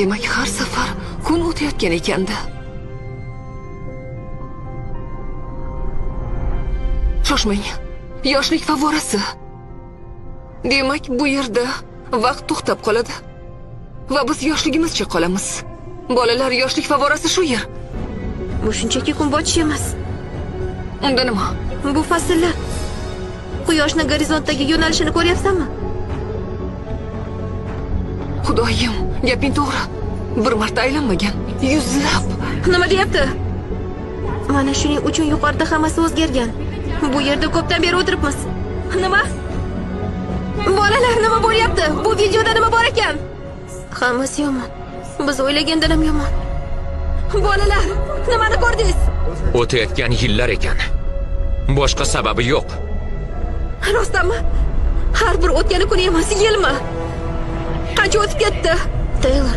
Demak, har safar kun o'tayotgan ekanda. Shoshmang. Yoshlik favvorasi. Demak, bu yerda vaqt to'xtab qoladi. Va biz yoshligimizcha qolamiz. Bolalar, yoshlik favvorasi shu yer. Bu shunchaki kun botish emas. Unda nima? Bu fasllar. Quyoshni gorizontdagi yo'nalishini ko'ryapsanmi? Xudoyim, gaping to'g'ri. Bir marta aylanmagan, yuzlab. Nima deyapti? Mana shuning uchun yuqorida hammasi o'zgargan. Bu yerda ko'pdan beri o'tiribmiz. Nima? Bolalar, nima bo'lyapti? Bu videoda nima bor ekan? Hammasi yomon. Biz o'ylagandan ham yomon. Bolalar, nimani ko'rdingiz? O'tayotgan yillar ekan. Boshqa sababi yo'q. Rostdanmi? Har bir o'tgani kun emas, yilmi? Qancha o'tib ketdi? Taylor,